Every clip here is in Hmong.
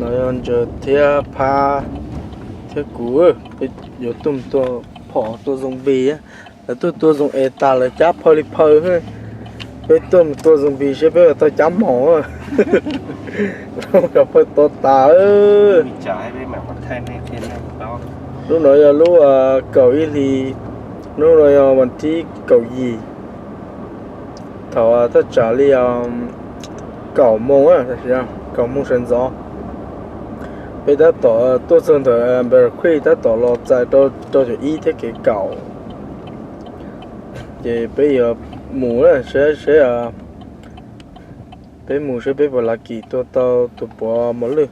No yog Ntsaws thiab Phab thiab kuv, peb yuav tuaj mus tua phom tua zombie. Lawv tuaj tua zoo es tas lawv cab phaw li phaw. Peb tuaj mus tua zombie seb peb puas tau cab maum. Cov phaw to tas. Lub no yog lub kaum ib hlis, lub no yog vas thib kaum yim, thaum thaj tsam li kaum moos, kaum moos sawv ntxov. Peb tab tom tuaj txog ntawm Bear Creek, tab tom los txais rau caum ib thiab kev kaum. Ces peb yuav mus seb seb, peb mus seb peb puas lucky tua tau tus puav mos lwj.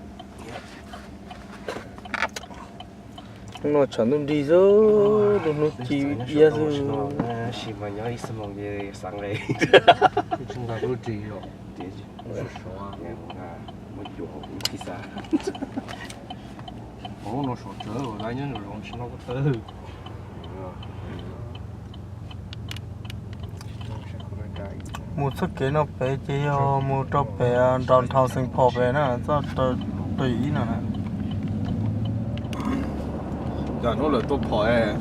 Hnub no tshav ntuj nrig xwb, lub hnub ci iab xwb. Mus txoj kev no pem ces yog mus rau pem downtown Saint Paul pem na, txoj rau yim ib no na. Hnub lawv tua phom,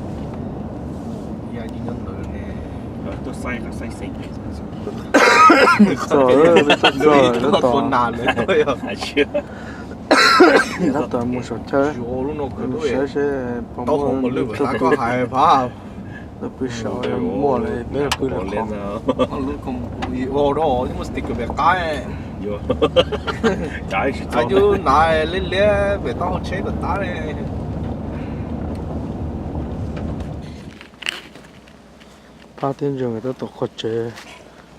tua nas lawm. Tab tom mus saum chaw, saib seb pom mos lwj tau koj hais phab. Lawv pw saud muaj lawm peb pw lawm qhov. Ua rau muaj sticker pem qab. Ua cas nas liab liab pem taub hau tsheb kom tab li. Phab thiab Ntsaws nkawd tab tom qhov tsev,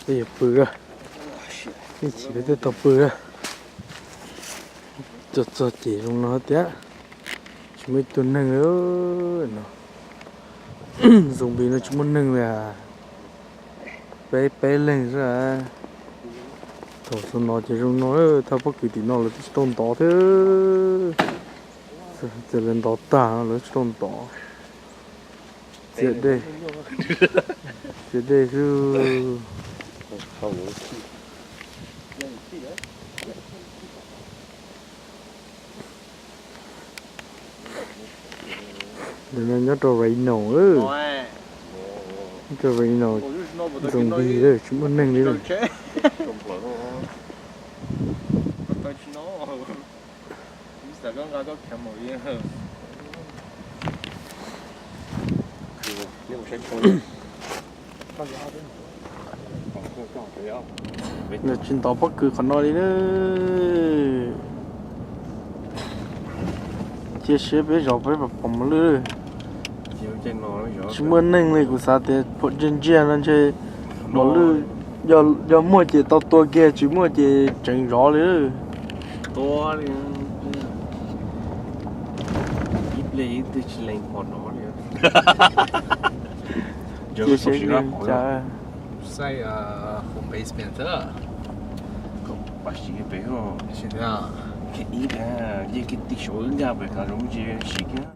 peb yuav pw a. Ib chim peb twb tau pw a. Txog txog ces zoo no tiag, tsis muaj ib tug neeg li no. Zombie no tsis muaj neeg li, peb peb leeg xwb. Thaum xub no ces zoo no, thaj pob kws tim no lawv twb tsis tau ntov thiab. Txawm lawv ntov tag no lawv tsis tau ntov. Txias dej, txias dej xwb. Ntawm no nyob rau Reno, nyob rau Reno, zombie lawm tsis muaj neeg li lawm. Lawv tsis ntov pob kws qhov no li na. Cia siab peb zov peb pom mos lwj. Tsis muaj neeg li, kuv xav tias pom ntsia ntsia no ntshe mos lwj, yog muaj ces tau tua kiag, tsis muaj ces tseem zov li. Tua li, ib pliag ib tug tsis lees pom no li. Cia siab cas. Xaij home base pem xwb. Kom pab siv pem, yeej kiag tim saum wb nkag pem qhov zoo tsis siv kiag.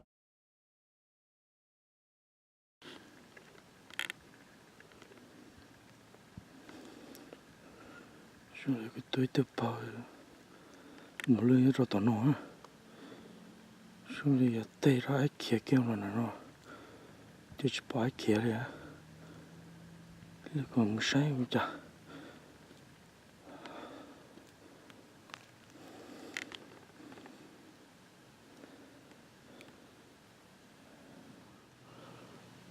Zoo li kuv tua ib tug pawg mos lwj nyob rau tom no. Zoo li yuav teg rau ib khiav kiag los ntawm no, twb tsis pom ib khiav li. Li kom mus saib ua cas.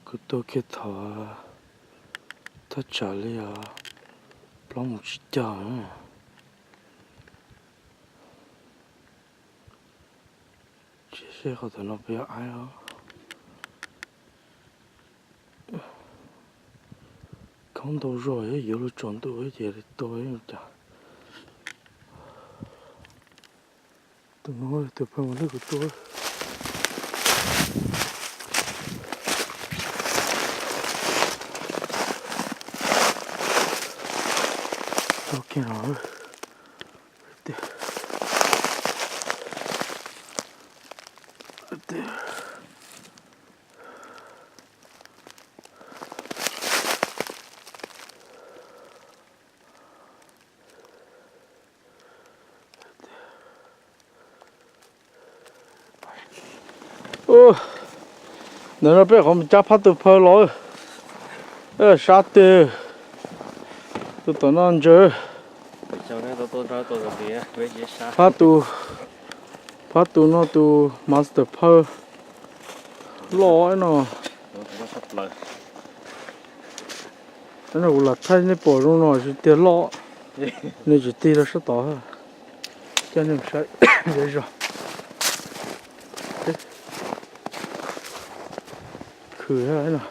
Kuv tua kiag thaum thaj tsam li plaub moos tsib caug. Tsis seb qhov tom no puas yog aib os. Khoob ntau zog, yuav luag tsaus ntuj ces tua cas. Tus no tus pawg mos lwj kuv tua. Tau kiag no. Ub, ntawm no peb qhov mus cab phab tu phaw los. Sab tiag. Tus tom no ntsaws. Phab tu, phab tu no tus master phaw loj no. No kuv lam thaij nej pom zoo no tsis tiag loj. Nws tsis tig rau sab tod. Coj nej saib zej zog. Khwm no.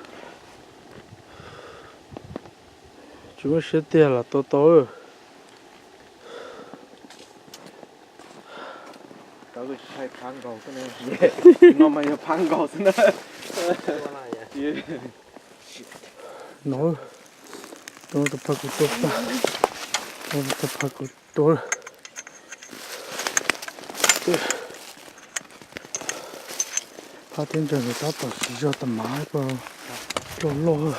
Tsis muaj siab tiag los tau tau. No mas yog phab nkaus xwb na. No, no tus phaw kuv tua, no tus phaw kuv tua. Phab thiab ntsaws nws tab tom siv zog tas mas ko loj loj.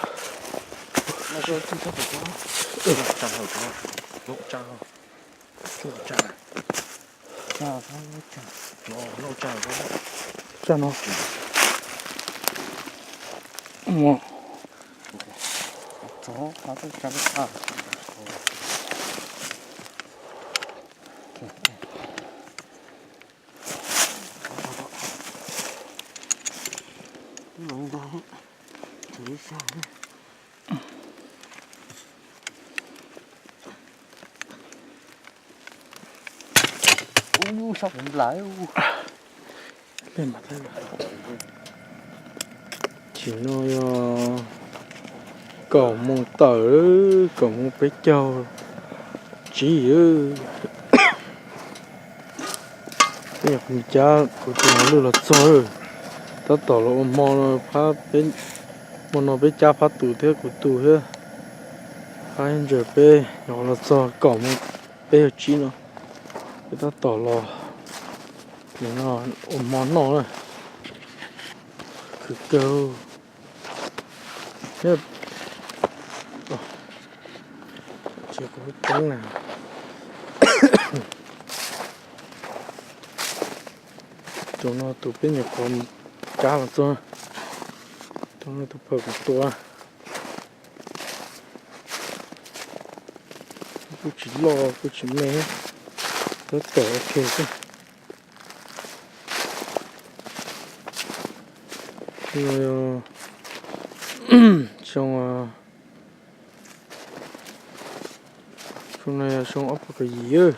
Tsaj no. Ub, sab kuv nplaim. Chim no yog kaum moos tawm, kaum moos peb caug tsib. Peb nyuam qhuav cab kuv tus mos lwj los txog. Tab tom los ua hmo no, hmo no peb cab phab tus thiab kuv tus thiab. Phab ntsaws peb nyuam qhuav los txog kaum moos peb caug tsib no. Peb tab tom los ua hmo noj na. Khwv kawg. Tsis kuv teeb na. Tus no tus peb nyuam qhuav cab los txog. Tus no tus phaw kuv tua. Kuj tsis loj kuj tsis me, tab tom ok xwb. No yog xyoo, xyoo no yog xyoo ob phav kaum yim.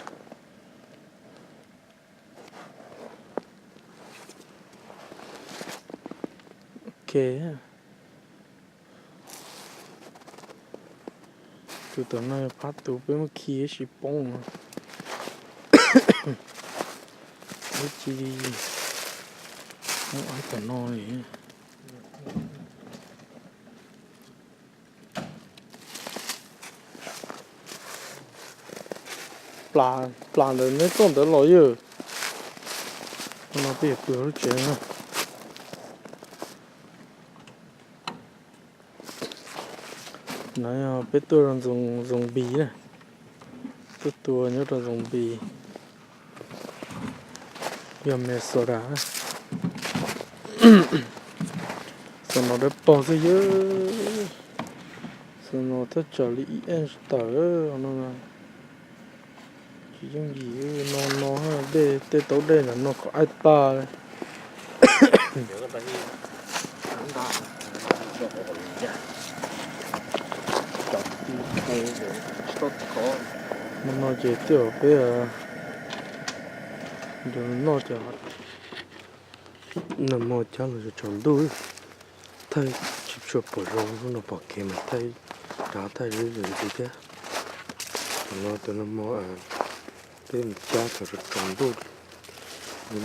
Ok. Tus tom no phab tus peb muab khi ib sim poob no. Ib ci muab tom no li. Plas ntawd neb tuaj ntawd los yog. No peb yuav pw lub tsev na. No yog peb tuaj rau Zombie na. Tuaj tua nyob rau Zombie. Yog Minnesota. Xov no dawb paug xwb yog. Xov no thaj tsam li ib inch tawm no. Tsis yooj yim no no dej, tej taub dej ntawm no kom aib tag li. No no ces tej zaum peb noj ces nag hmo cab los tsaus ntuj, thaij tsis tshua pom zoo, hnub no pom kev mas thaij, rov thaij zoo zoo thiab. Tam no tus nag hmo peb mus cab thaum tsaus ntuj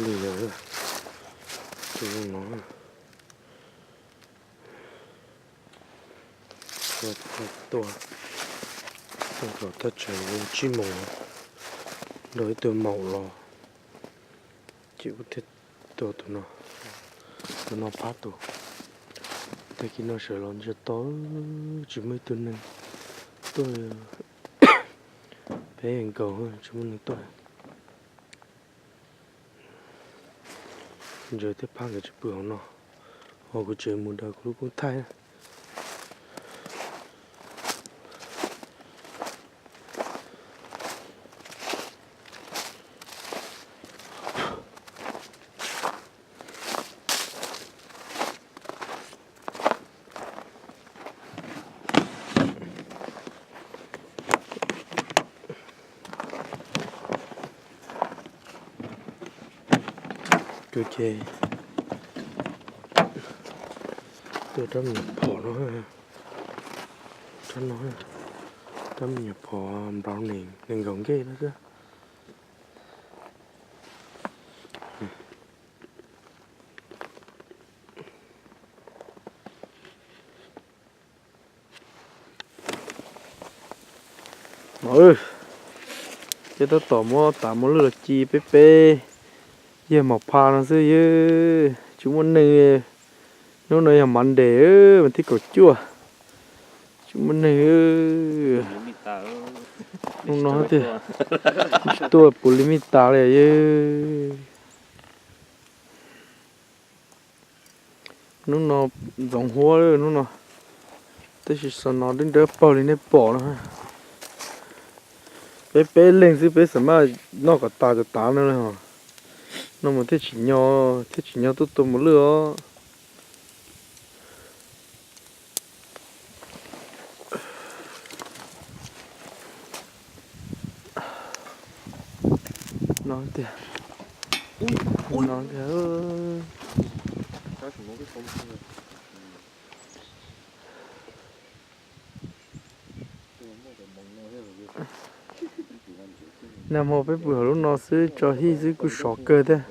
li no, tus zoo no. Tua, tua, tua thaum thaj tsam li tsib moos, nrog ib tug maum los, ces kuv thiaj tua tus no, tus no phab tus. Tag kis no sawv los ntsiag to, tsis muaj ib tug neeg tuaj, peb nkaus tsis muaj neeg tuaj. Ntsaws tej phaj nkawd tsis pw hauv no, ho kuv tseem mus daws kuv lub koob thaij. Ces tuaj rab me nyuam phom no, rab no, rab me nyuam phom nplaum nees nees nkaum nkej no xwb. Ces tab tom muab tav muab lwj los ci peb peb yawg maum pha no xwb, tsis muaj neeg. Hnub no yog Monday, mas thib kaum cuaj, tsis muaj neeg. Hnub no tiag, tsis tuaj puav li me tas li. Hnub no ntxoov huab hnub no, tab sis xov no deb nrawb paug li nej pom no. Peb peb leeg xwb peb xav maj noj kom tas cov tav no li os. No mas thiaj tsim nyog, thiaj tsim nyog tuaj tua mos lwj os. No tiag, no tiag. Nag hmo peb pw hauv lub no xwb tso hij xwb kuj sov kawg thiab.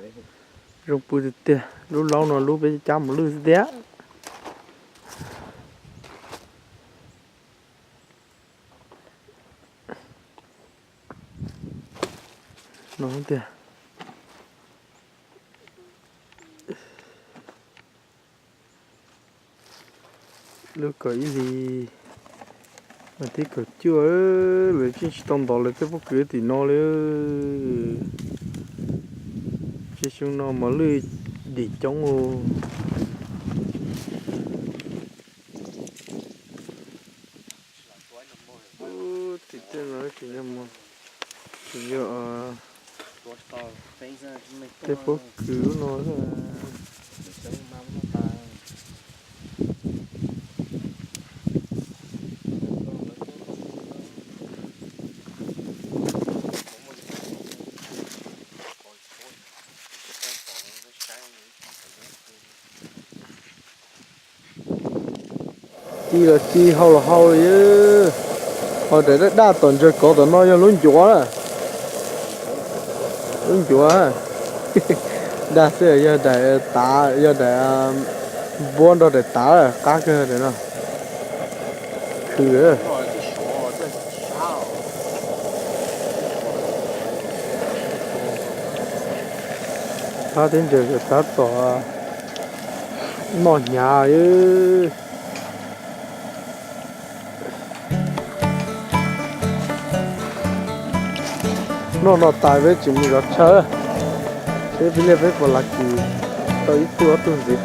Zoo pw tiag tiag, lub laub no lub peb cab mos lwj xwb tiag. No tiag. Lub kaum ib hlis, mas thib kaum cuaj, lawv tseem tsis tau ntov lawv tej pob kws tim no li. Tsis xyoo no mos lwj dim coob ua. Tim tej no tsis yog, tsis yog tej pob kws lub no. Ci los ci, hau los hau li. Ho daim daj daj tom ntsaws kov tom no yog lub ncuav na. Lub ncuav dag xwb, yog daim tav, yog daim npuab nrog daim tav qab kawg daim no. Khwv. Thab thiab ntsaws tab tom noj hnyav. Noj no tas peb tseem mus zov tshaw, seb peb liaj peb puas lav kis tau ib tug ob tug ntxiv.